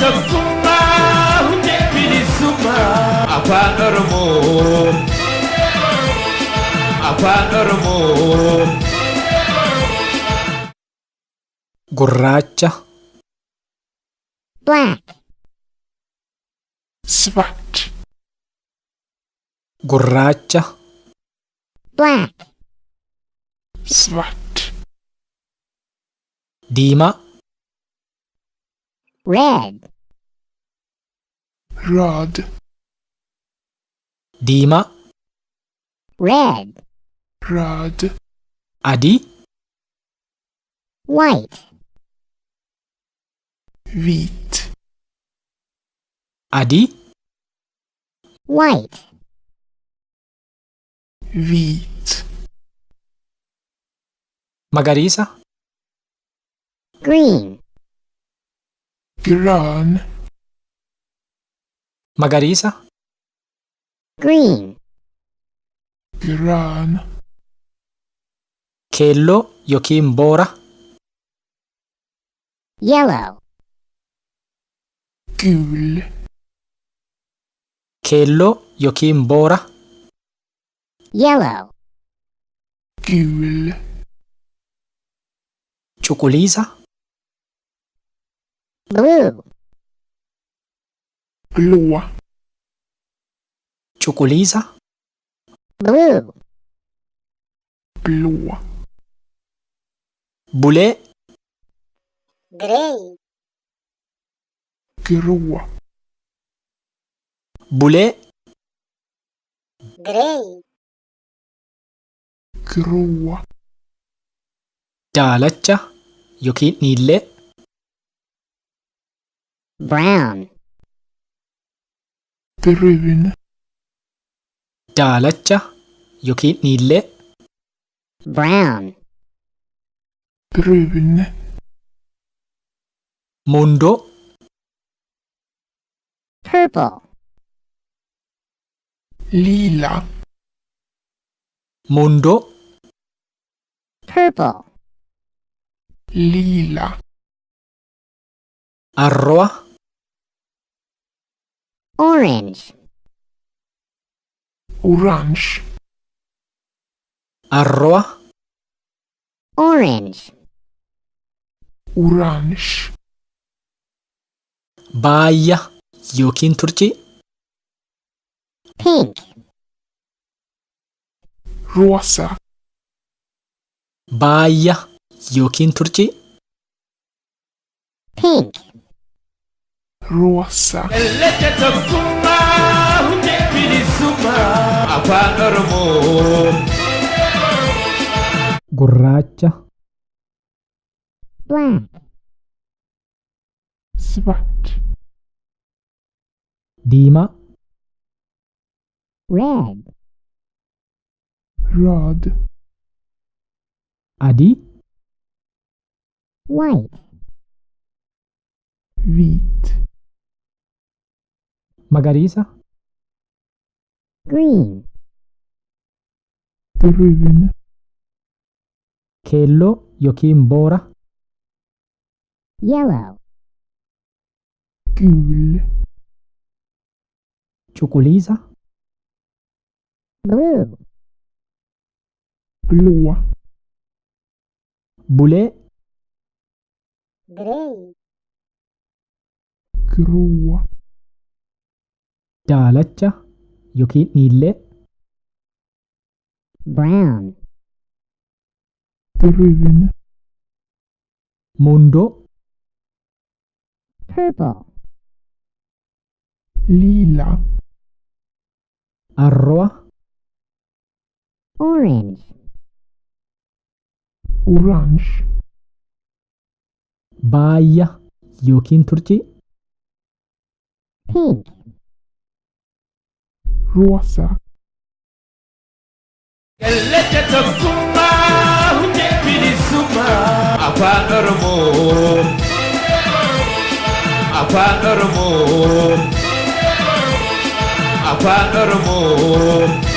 Tokkummaa hundee bilisummaa. Afaan Oromoo. Afaan Oromoo. Gurraacha. Black. Svart. Gurraacha. Black. Svart. Diimaa. Red. Röd. Diimaa. Red. Röd. Adii. White. Vit. Adii. White. Vit. Magariisa. Green. Grön. Magariisa. Green. Grön. Keelloo yookiin boora. Yellow. Gul. Keelloo yookiin boora. Yellow. Gul. Cuquliisa. Blue. Blå. Cuquliisa. Blue. Blå. Bulee. Gray. Grå. Bulee. Gray. Grå. Daalacha yookiin dhiillee. Brown. Brun. Daalacha yookiin dhiillee. Brown. Brun. Mundoo. Purple. Lila. Mundoo. Purple. Lila. Arrowa. Orange. Orange. Arrowa. Orange. Orange. Baayya yookiin turcii. Pink. Rosa. Baayya yookiin turcii. Pink. Rosa. Kallacha tokkummaa hundee bilisummaa. Afaan Oromoo. Gurraacha. Black. Svart. Diimaa. Red. Röd. Adii. White. Vit. Magariisa. Green. Brun. Keelloo yookiin boora. Yellow. Gul. Cuquliisa. Blue. Blå. Bulee. Gray. Grå. Daalacha yookiin dhiillee. Brown. Brun. Mundoo. Purple. Lila. Arrowa. Orange. Orange. Baayya yookiin turcii. Pink. Rosa. Kallacha tokkummaa hundee bilisummaa. Afaan Oromoo. Afaan Oromoo. Afaan Oromoo.